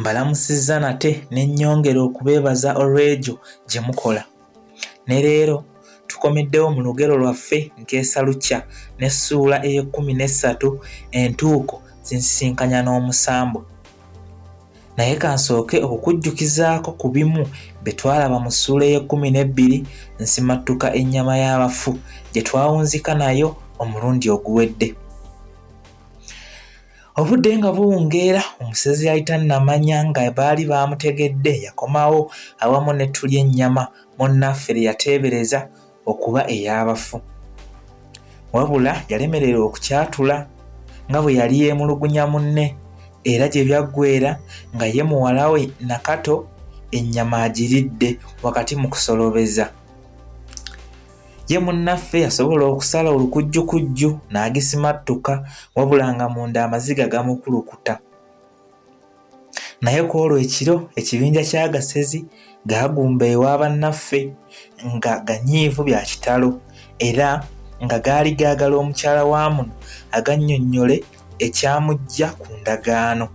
Mbalamusizza nate ne nnyongera okubeebaza olw'egyo gye mukola. Ne leero tukomeddewo mu lugero lwaffe Nkeesa Lukya n'essuula ey'ekkumi n'essatu Entuuko zinsisinkanya n'omusambwa. Naye kansooke okukujjukizaako ku bimu bye twalaba mu ssuula ey'ekkumi n'ebbiri Nsimattuka ennyama y'abafu gye twawunzika nayo omulundi oguwedde. Obudde nga buwungeera, omusezi yali tannamanya nga baali baamutegedde yakomawo awamu n'ettu ly'ennyama munnaffe lye yateebereza okuba ey'abafu. Wabula yalemererwa okukyatula nga bwe yali yeemulugunya munne era gye byaggweera nga ye muwala we Nakato ennyama agiridde wakati mu kusolobeza. Ye munnaffe yasobola okusala olukujjukujju n'agisimattuka wabula nga munda amaziga gamukulukuta. Naye ku olwo ekiro ekibinja ky'agasezi gaagumba ewa bannaffe nga ganyiivu bya kitalo era nga gaali gaagala omukyala wa muno agannyonnyole ekyamuggya ku ndagaano.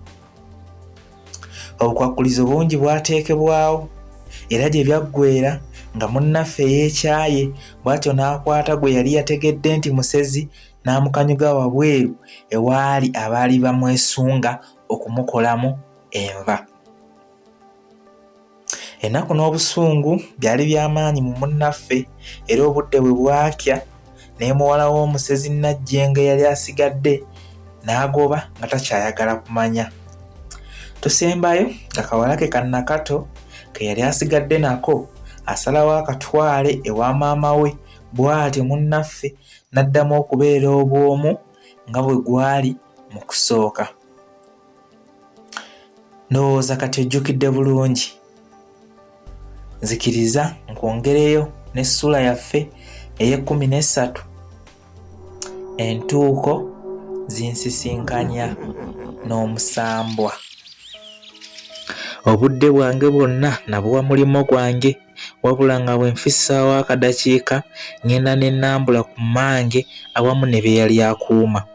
Obukwakkulizo bungi bwateekebwawo era gye byaggweera nga munnaffe yeekyaye bw'atyo n'akwata gwe yali yategedde nti musezi n'amukanyuga wabweru ewaali abaali bamwesunga okumukolamu enva. Ennaku n'obusungu byali bya maanyi mu munnaffe era obudde bwe bwakya ne muwala w'omusezi Najjengo eyali asigadde n'agoba nga takyayagala kumanya. Tusembayo nga kawala ke ka Nakato ke yali asigadde nako asalawo akatwale ewa maama we bw'atyo munnaffe n'addamu okubeera obw'omu nga bwe gwali mu kusooka. Ndowooza kati ojjukidde bulungi. Nzikiriza nkwongereyo n'essuula yaffe ey'ekkumi n'essatu entuuko zinsisinkanya n'omusambwa. Obudde bwange bwonna nabuwa mulimo gwange wabula nga bwe nfissaawo akadakiika ng'enda ne nnambula ku mmange awamu ne be yali akuuma.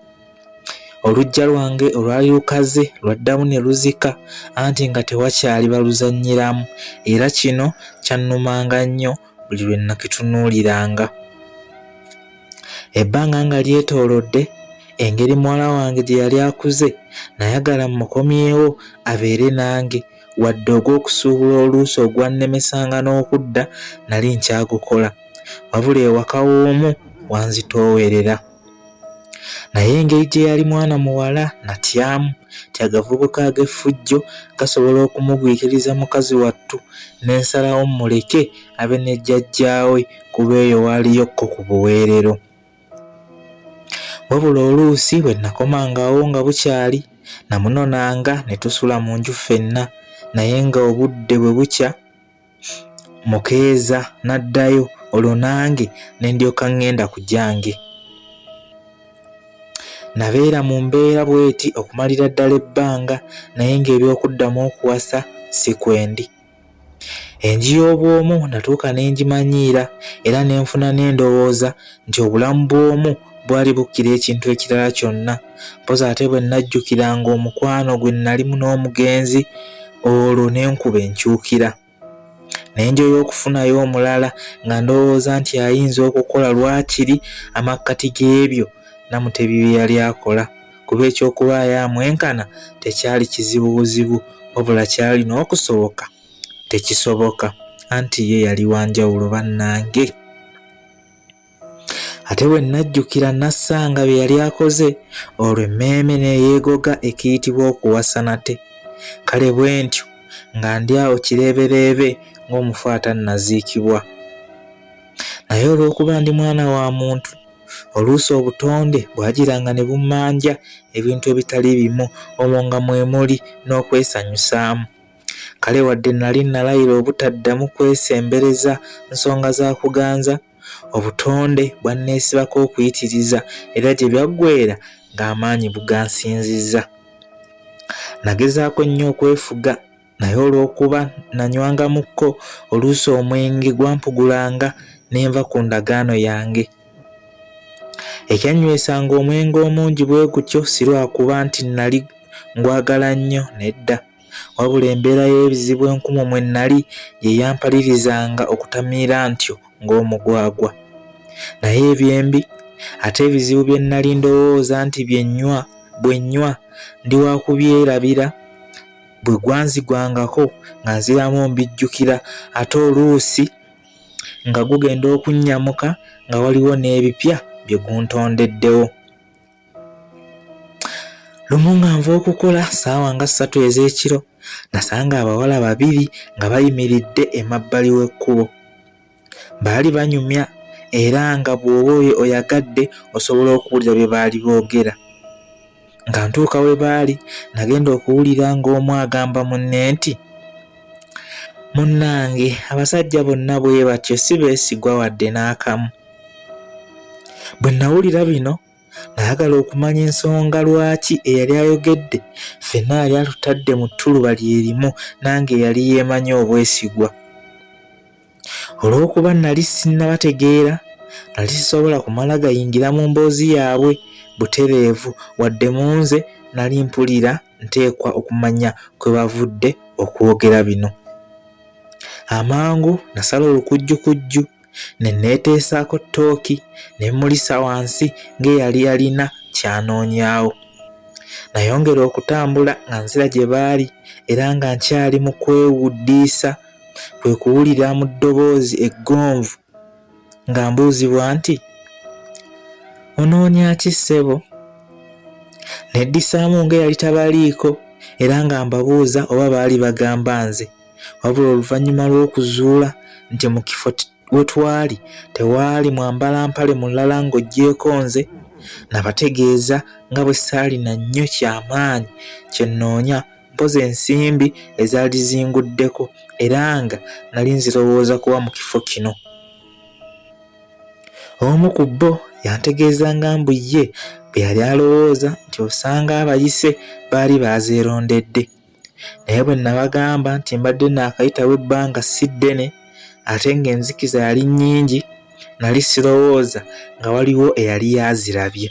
Oluggya lwange olwali lukaze lwaddamu ne luzika anti nga tewakyali baluzannyiramu era kino kyannumanga nnyo buli lwe nnakitunuuliranga. Ebbanga nga lyetoolodde, engeri muwala wange gye yali akuze nayagala mmukomyewo abeere nange wadde ogw'okusuubula oluusi ogwannemesanga n'okudda nali nkyagukola wabula ewaka w'omu wanzitoowerera. Naye engeri gye yali mwana muwala natyamu nti agavubuka ag'effujjo gasobola okumugwikiriza mukazi wattu ne nsalawo mmuleke abe ne jjajjaawe kuba eyo waaliyo kko ku buweerero. Wabula oluusi bwe nakomangawo nga bukyali namunonanga ne tusula mu nju ffenna naye nga obudde bwe bukya Mukeeza n'addayo olwo nange ne ndyoka ŋŋenda ku gyange. Nabeera mu mbeera bw'eti okumalira ddala ebbanga naye ng'eby'okuddamu okuwasa si kwendi. Enju y'obwomu natuuka ne ngimanyiira era ne nfuna n'endowooza nti obulamu bw'omu bwali bukira ekintu ekirala kyonna. Mpozi ate bwe nnajjukiranga omukwano gwe nnalimu n'omugenzi olwo ne nkuba enkyukira. Ne njoya okufunayo omulala nga ndowooza nti ayinza okukola lwakiri amakkati g'ebyo Namutebi bye yali akola kuba eky'okubaayo amwenkana tekyali kizibu buzibu wabula kyali n'okusoboka tekisoboka anti ye yali wa njawulo bannange. Ate bwe nnajjukira Nassanga bye yali akoze, olwo emmeeme ne yeegoga ekiyitibwa okuwasa nate. Kale bwe ntyo nga ndi awo kireebereebe ng'omufu atannaziikibwa. Naye olw'okuba ndi mwana wa muntu, oluusi obutonde bwagiranga ne bummanja ebintu ebitali bimu omwo nga mwe muli n'okwesanyusaamu. Kale wadde nnali nnalayira obutaddamu kwesembereza nsonga za kuganza, obutonde bwanneesibako okuyitiriza era gye byaggweera ng'amaanyi bugansinzizza. Nagezaako nnyo okwefuga naye olw'okuba nanywangamukko oluusi omwenge gwampugulanga ne nva ku ndagaano yange. Ekyanywesanga omwenge omungi bwe gutyo si lwakuba nti nnali ngwagala nnyo nedda. Wabula embeera y'ebizibu enkumu mwe nnali ye yampalirizanga okutamiira ntyo ng'omugwagwa. Naye ebyembi ate ebizibu bye nnali ndowooza nti bye nnywa bwe nnywa ndi wa kubyerabira bwe gwanzigwangako nga nziramu mbijjukira ate oluusi nga gugenda okunnyamuka nga waliwo n'ebipya bye guntondeddewo. Lumu nga nva okukola ssaawa nga ssatu ez'ekiro nasanga abawala babiri nga bayimiridde emabbali w'ekkubo. Baali banyumya era nga bw'oba oyo oyagadde osobola okuwulira bye baali boogera. Nga ntuuka we baali nagenda okuwulira ng'omu agamba munne nti, Munnange abasajja bonna bwe batyo si beesigwa wadde n'akamu. Bwe nnawulira bino nayagala okumanya ensonga lwaki eyali ayogedde ffenna yali atutadde mu ttuluba lye limu nange eyali yeemanyi obwesigwa. Olw'okuba nnali sinnabategeera, nali sisobola kumala gayingira mu mboozi yaabwe butereevu wadde mu nze nali mpulira nteekwa okumanya kwe bavudde okwogera bino. Amangu nasala olukujjukujju ne neeteesaako ttooki ne mmulisa wansi ng'eyali alina ky'anoonyaawo. Nayongera okutambula nga nzira gye baali era nga nkyali mu kwewuddiisa kwe kuwulira mu ddoboozi eggonvu nga mbuuzibwa nti, Onoonya ki ssebo? Neddisaamu ng'eyali tabaliiko era nga mbabuuza oba baali bagamba nze. Wabula oluvannyuma lw'okuzuula nti mu kifo we twali tewaali mwambala mpale mulala ng'oggyeeko nze, nabategeeza nga bwe saalina nnyo kyamaanyi kye nnoonya mpozi ensimbi ezaali zinguddeko era nga nali nzirowooza kuwa mu kifo kino. Omu ku bo yantegeeza nga mbu ye bwe yali alowooza nti osanga abayise baali baazeerondedde. Naye bwe nabagamba nti mbadde naakayitawo ebbanga si ddene ate ng'enzikiza yali nnyingi, nali sirowooza nga waliwo eyali yazirabye.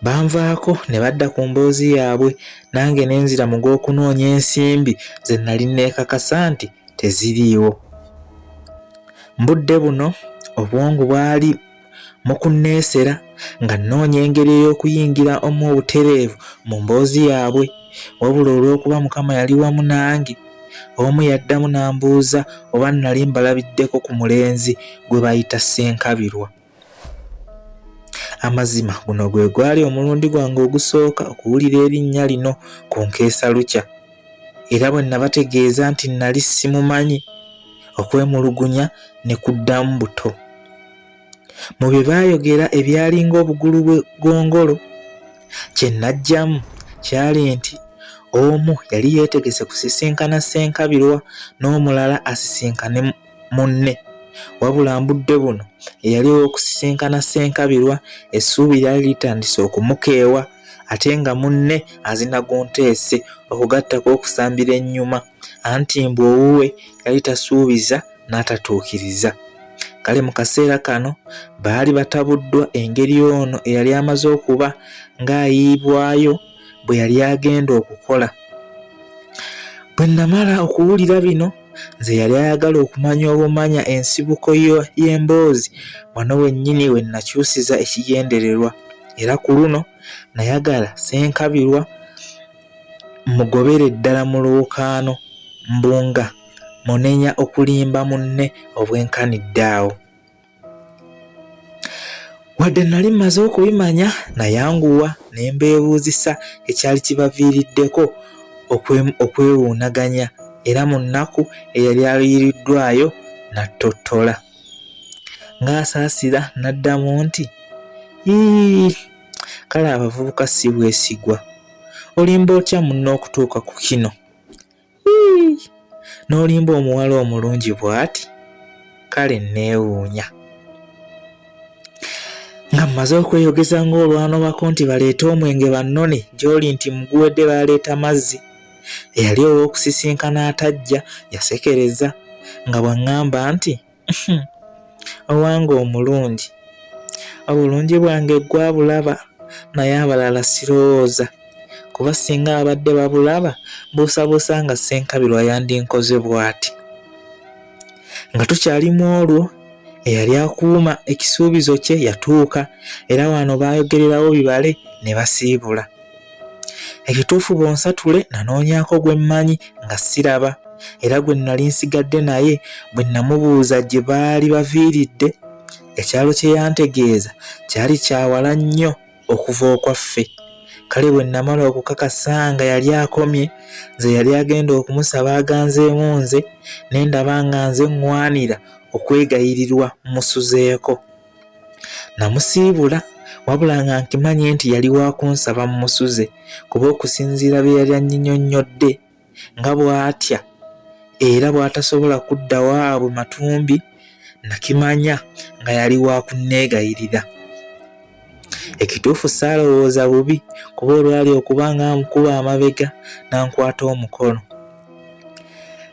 Banvaako ne badda ku mboozi yaabwe nange ne nzira mu gw'okunoonya ensimbi ze nali neekakasa nti teziriiwo. Mbudde buno obwongo bwali mu kunneesera nga nnoonya engeri ey'okuyingira omu obutereevu mu mboozi yaabwe wabula olw'okuba Mukama yali wamu nange omu yaddamu n'ambuuza oba nnali mbalabiddeko ku mulenzi gwe bayita Ssenkabirwa. Amazima guno gwe gwali omulundi gwange ogusooka okuwulira erinnya lino ku nkeesalukya era bwe nabategeeza nti nnali simumanyi okwemulugunya ne kuddamu buto. Mu bye baayogera ebyalinga obugulu bw'eggongolo kye naggyamu kyali nti omu yali yeetegese kusisinkana Ssenkabirwa n'omulala asisinkane munne wabula mbudde buno eyali ow'okusisinkana Ssenkabirwa essuubi lyali litandise okumukeewa ate nga munne azina gunteese okugattako okusambira ennyuma anti mbu owuwe yali tasuubiza n'atatuukiriza. Kale mu kaseera kano baali batabuddwa engeri ono eyali amaze okuba ng'ayiibwayo bwe yali agenda okukola. Bwe nnamala okuwulira bino, nze yali ayagala okumanya obumanya ensibuko y'emboozi wano wennyini we nnakyusiza ekigendererwa era ku luno nayagala Ssenkabirwa mugobere ddala mu lwokaano mbu nga munenya okulimba munne obwenkanidde awo. Wadde nali mmaze okubimanya nayanguwa ne mbeebuuzisa ekyali kibaviiriddeko okwewuunaganya era mu nnaku eyali ayiiriddwayo n'attottola. Ng'asaasira n'addamu nti, Yii, kale abavubuka si bwesigwa. Olimba otya munno okutuuka ku kino? N'olimba omuwala omulungi bw'ati? Kale nneewuunya. Nga mmaze okweyogeza ng'olwanobako nti baleete omwenge bannone gy'oli nti muguwedde baleeta mazzi. Eyali ow'okusisinkana atajja yasekereza nga bw'aŋŋamba nti Owange omulungi, obulungi bwange ggwe abulaba naye abalala sirowooza. kuba singa abadde babulaba mbuusabuusa nga Ssenkabirwa yandinkoze bw'ati. Nga tukyali mu olwo eyali akuuma ekisuubizo kye yatuuka era wano baayogererawo bibale ne basiibula. Ekituufu bonsatule nanoonyaako gwe mmanyi nga siraba era gwe nnali nsigadde naye bwe nnamubuuza gye baali baviiridde ekyalo kye yantegeeza kyali kyawala nnyo okuva okwaffe. Kale bwe nnamala okukakasa nga yali akomye nze yali agenda okumusaba aganzeemu nze ne ndaba nga nze ŋŋwanira okwegayirirwa mmusuzeeko. Namusiibula wabula nga nkimanyi nti yali wa kunsaba mmusuze kuba okusinziira bye yali annyinyonnyodde nga bw'atya era bw'atasobola kudda waabwe matumbi nakimanya nga yali wa kunneegayirira. Ekituufu saalowooza bubi kuba olwali okuba nga amukuba amabega n'ankwata omukono.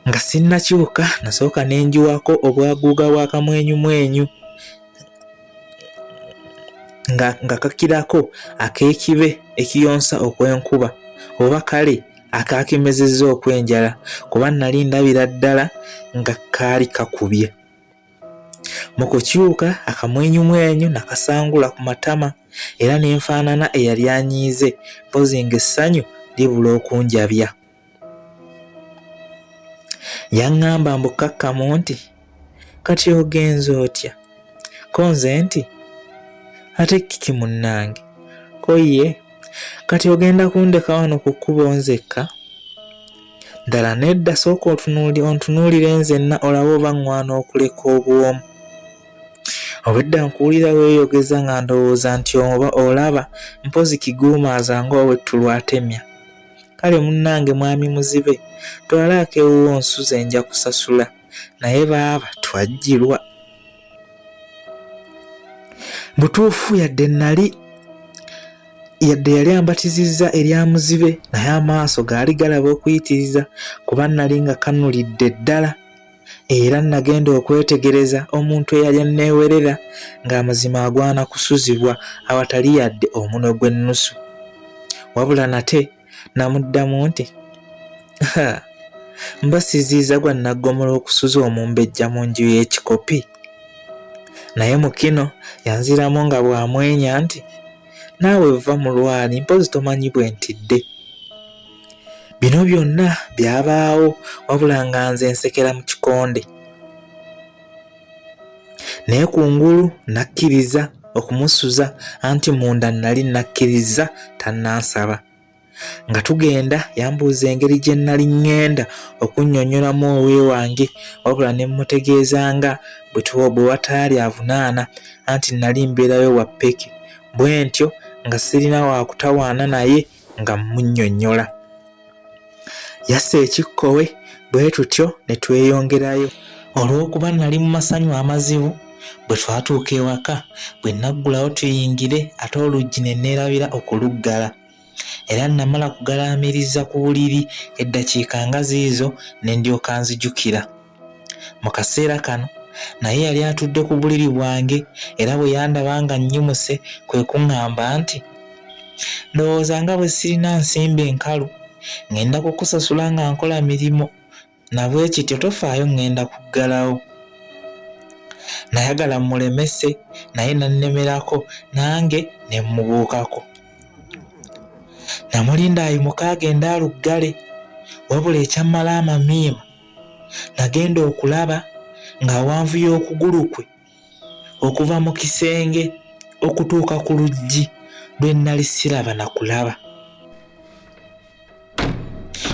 Nga sinnakyuka nasooka ne njiwako obwaguuga bwa kamwenyumwenyu nga, nga kakirako ak'ekibe ekiyonsa okw'enkuba oba kale akaakimezezza okw'enjala kuba nnali ndabira ddala nga kaali kakubye. Mu kukyuka akamwenyumwenyu nakasangula ku matama era ne nfaanana eyali anyiize mpozzi ng'essanyu libula okunjabya. Yaŋŋamba mbukkakkamu nti, Kati ogenze otya? Ko nze nti, Ate kiki munnange? Ko ye, Kati ogenda kundeka wano ku kkubo nzekka? Ddala nedda, sooka ontunuulire nzenna olabe oba ŋŋwana okuleka obw'omu. Obwedda nkuwulira weeyogeza nga ndowooza nti oba olaba mpozzi kiguumaaza ng'owettulu atemya. Kale munnange mwami Muzibe twala ak'ewuwo onsuze nja kusasula. Naye baaba twajjirwa. Butuufu yadde nali yadde yali ambatizizza erya Muzibe naye amaaso gaali galaba okuyitiriza kuba nali nga kanulidde ddala era nagenda okwetegereza omuntu eyali anneewerera ng'amazima agwana kusuzibwa awatali yadde omunwe gw'ennusu. Wabula nate namuddamu nti, mba siziiza gwa naggomola okusuza omumbejja mu nju y'ekikopi. Naye mu kino yanziramu nga bw'amwenya nti, naawe vva mu lwali mpozi tomanyi bwe ntidde. Bino byonna byabaawo wabula nga nze nsekera mu kikonde. Naye ku ngulu nakkiriza okumusuza anti munda nnali nakkirizza tannansaba. Nga tugenda yambuuza engeri gye nnali ŋŋenda okunnyonnyolamu ow'ewange wabula ne mmutegeeza nga bwe wataali avunaana anti nnali mbeerayo wa ppeke bwe ntyo nga sirina waakutawaana naye nga mmunnyonnyola. Yassa ekikkowe bwe tutyo ne tweyongerayo. Olw'okuba nnali mu masanyu amazibu, bwe twatuuka ewaka bwe nnaggulawo tuyingire ate oluggi ne nneerabira okuluggala. Era nnamala kugalaamiriza ku buliri eddakiika nga ziizo ne ndyoka nzijukira. Mu kaseera kano naye yali atudde ku buliri bwange era bwe yandaba nga nnyimuse kwe kuŋŋamba nti, Ndowooza nga bwe sirina nsimbi nkalu, ŋŋenda kukusasula nga nkola mirimu na bwe kityo tofaayo ŋŋenda kuggalawo. Nayagala mmulemese naye n'annemerako nange ne mmubuukako. Namulinda ayimuke agende aluggale wabula ekyammala amamiima nagenda okulaba ng'awanvuya okugulu kwe okuva mu kisenge okutuuka ku luggi lwe nnali siraba na kulaba.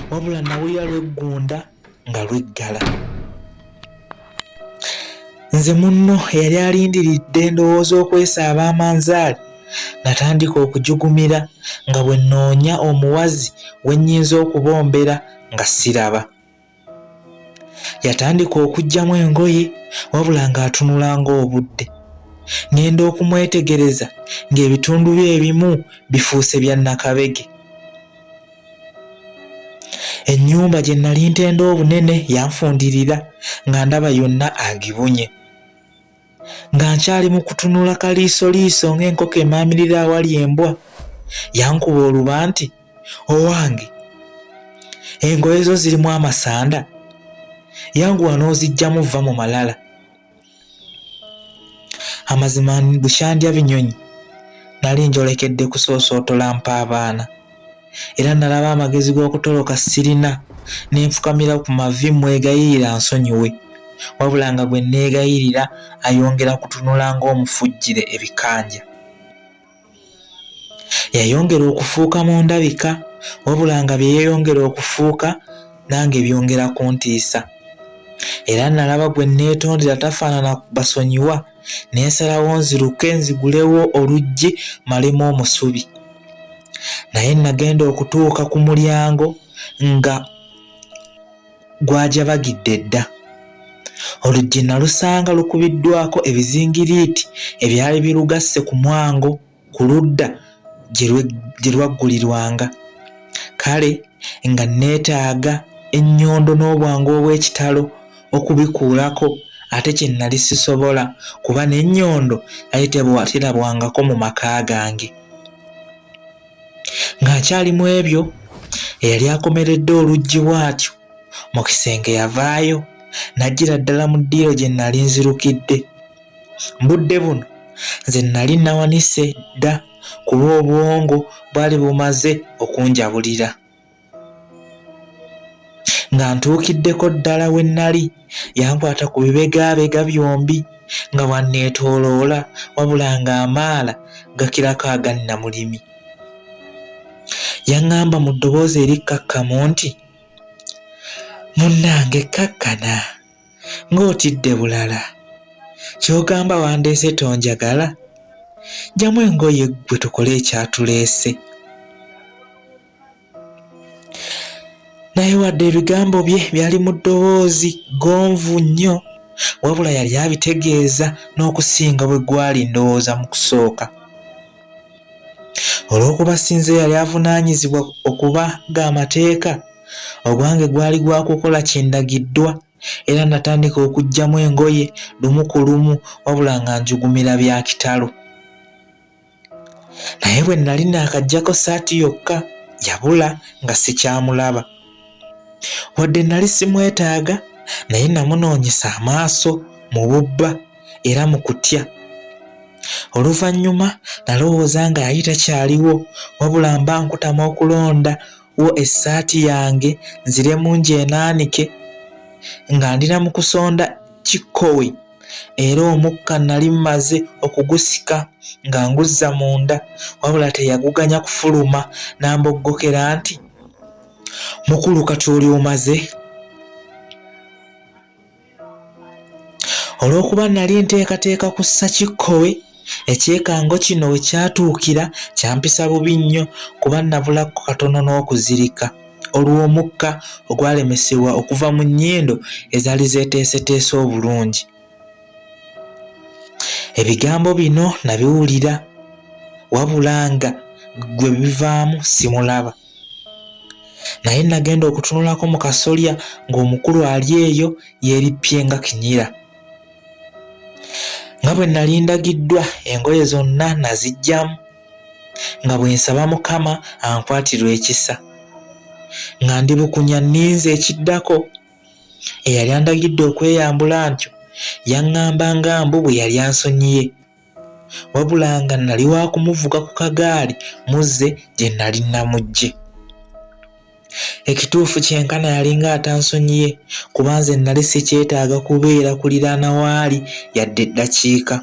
Wabula nawulira lweggunda nga lweggala. Nze munno eyali alindiridde ndowooza okwesaaba amanzaali natandika okujugumira nga bwe nnoonya omuwazi we nnyinza okubombera nga siraba. Yatandika okuggyamu engoye wabula ng'atunula ng'obudde. Ŋŋenda okumwetegereza ng'ebitundu bye ebimu bifuuse bya nnakabege. Ennyumba gye nnali ntenda obunene yanfundirira nga ndaba yonna agibunye. Nga nkyali mu kutunula kaliisoliiso ng'enkoko emaamirira awali embwa, yankuba oluba nti. Owange, engoye zo zirimu amasanda, yanguwa n'ozijjamu vva mu malala. Amazima bukyandya binyonyi nali njolekedde kusoosootola mpa abaana era nalaba amagezi g'okutoloka sirina ne nfukamira ku mavi mwegayirira ansonyiwe wabula nga gwe neegayirira ayongera kutunula ng'omufujjire ebikanja. Yayongera okufuuka mu ndabika wabula nga bye yeeyongera okufuuka nange byongera kuntiisa. Era nalaba gwe neetondera tafaanana basonyiwa ne nsalawo nziruke nzigulewo oluggi malemu omusubi. Naye nagenda okutuuka ku mulyango nga gwajabagidde dda. Oluggi nalusanga lukubiddwako ebizingiriiti ebyali birugasse ku mwango ku ludda gye lwaggulirwanga. Kale nga nneetaaga ennyondo n'obwangu obw'ekitalo okubikuulako ate kye nnali sisobola kuba n'ennyondo yali terabwangako mu maka gange. Ng'akyali mu ebyo, eyali akomeredde oluggi bw'atyo mu kisenge yavaayo n'ajjira ddala mu ddiiro gye nnali nzirukidde. Mbudde buno nze nnali nawanise dda kuba obwongo bwali bumaze okunjabulira. Nga ntuukiddeko ddala we nnali, yankwata ku bibegaabega byombi nga bw'anneetooloola wabula ng'amaala gakirako aga nnamulimi. Yaŋŋamba mu ddoboozi erikkakkamu nti, Munnange kkakkana, ng'otidde bulala. Ky'ogamba wandeese tonjagala? Ggyamu engoye ggwe tukole ekyatuleese. Naye wadde ebigambo bye byali mu ddoboozi ggonvu nnyo, wabula yali abitegeeza n'okusinga bwe gwali ndowooza mu kusooka. Olw'okuba si nze yali avunaanyizibwa okubaga amateeka, ogwange gwali gwa kukola kye ndagiddwa era natandika okuggyamu engoye lumu ku lumu wabula nga njugumira bya kitalo. Naye bwe nnali naakaggyako ssaati yokka yabula nga sikyamulaba. Wadde nnali simwetaaga naye namunoonyesa amaaso mu bubba era mu kutya. Oluvannyuma nalowooza nga yali takyaliwo wabula mba nkutama okulonda wo essaati yange nziremu ngyenaanike nga ndina mu kusonda kikkowe era omukka nnali mmaze okugusika nga nguzza munda wabula teyaguganya kufuluma n'amboggokera nti, Mukulu kati oli omaze? Olw'okuba nnali nteekateeka kussa kikkowe, ekyekango kino we kyatuukira kyampisa bubi nnyo kuba nnabulako katono n'okuzirika. olw'omukka ogwalemesebwa okuva mu nnyindo ezaali zeeteeseteese obulungi. Ebigambo bino nabiwulira wabula nga gwe bivaamu simulaba. Naye nagenda okutunulako mu kasolya ng'omukulu ali eyo yeerippye nga kinyira. Nga bwe nali ndagiddwa engoye zonna naziggyamu. nga bwe nsaba Mukama ankwatirwe ekisa. Nga ndi bukunya nninze ekiddako, eyali andagidde okweyambula ntyo yaŋŋamba nga mbu bwe yali ansonyiye, wabula nga nnali wa kumuvuga ku kagaali muzze gye nnali nnamuggye. Ekituufu kyenkana yalinga atansonyiye kuba nze nnali sikyetaaga kubeera kuliraana waali yadde eddakiika.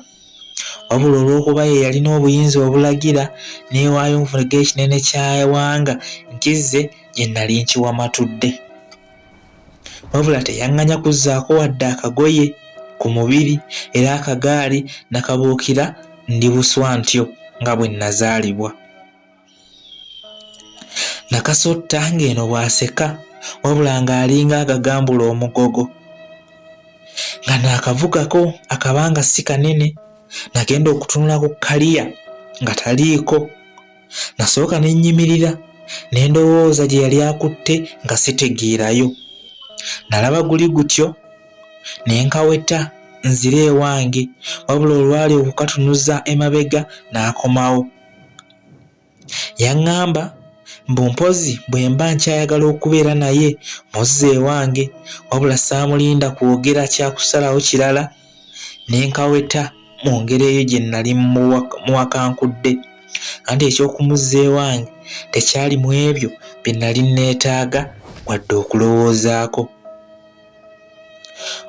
Wabula olw'okuba ye yalina obuyinza obulagira, neewaayo nvuge ekinene ky'awanga nkizze gye nnali nkiwamatudde. Wabula teyaŋŋanya kuzzaako wadde akagoye ku mubiri era akagaali nakabuukira ndi buswa ntyo nga bwe nnazaalibwa. Nakasotta ng'eno bw'aseka wabula ng'alinga agagambula omugogo. Nga naakavugako akabanga si kanene, nagenda okutunula ku kkaliya nga taliiko. Nasooka ne nnyimirira ne ndowooza gye yali akutte nga sitegeerayo. Nalaba guli gutyo ne nkaweta nzire ewange wabula olwali okukatunuza emabega n'akomawo. Yaŋŋamba Mbu mpozzi bwe mba nkyayagala okubeera naye muzze ewange, wabula saamulinda kwogera kyakusalawo kirala ne nkaweta mu ngeri eyo gye nnali muwakankudde. Anti eky'okumuzza ewange tekyali mu ebyo bye nnali nneetaaga wadde okulowoozaako.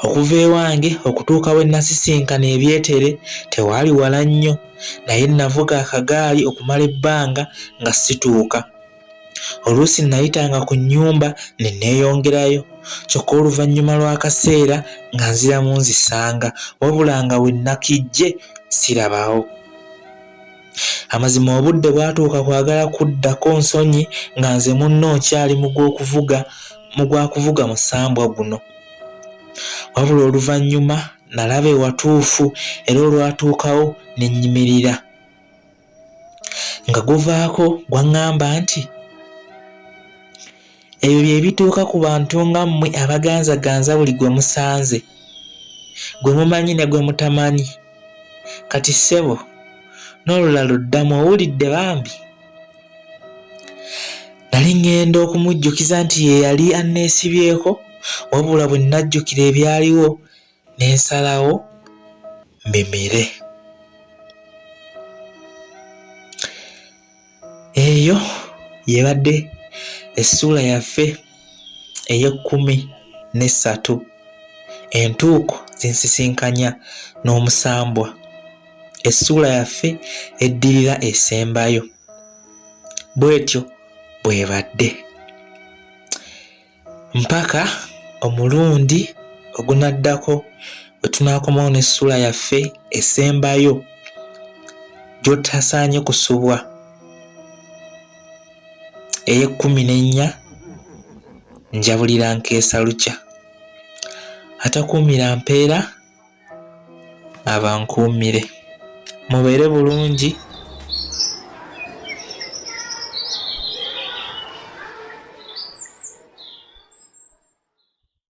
Okuva ewange okutuuka we nnasisinkana ebyetere tewaali wala nnyo, naye nnavuga akagaali okumala ebbanga nga situuka. Oluusi nnayitanga ku nnyumba ne neeyongerayo, kyokka oluvannyuma lw'akaseera nga nziramu nzisanga, wabula nga we nnakijje sirabawo. Amazima obudde bwatuuka kwagala kuddako nsonyi nga nze munno nkyali mu gw'okuvuga mu gwa kuvuga musambwa guno. Wabula oluvannyuma nalaba ewatuufu era olwatuukawo ne nnyimirira. Nga guvaako gwaŋŋamba nti, Ebyo bye bituuka ku bantu nga mmwe abaganzaganza buli gwe musanze, gwe mumanyi ne gwe mutamanyi. Kati ssebo n'olulala oddamu owulidde bambi? Nali ŋŋenda okumujjukiza nti ye yali anneesibyeko wabula bwe nnajjukira ebyaliwo ne nsalawo mbimire. Eyo y'ebadde essuula yaffe ey'ekkumi n'essatu, Entuuko zinsisinkanya n'omusambwa. Essuula yaffe eddirira esembayo bw'etyo bw'ebadde. Mpaka omulundi ogunaddako bwe tunaakomawo n'essuula yaffe esembayo gy'otasaanye kusubwa ey'ekkumi n'ennya njabulira nkeesa lukya atakuumira mpeera abankuumire mubeere bulungi.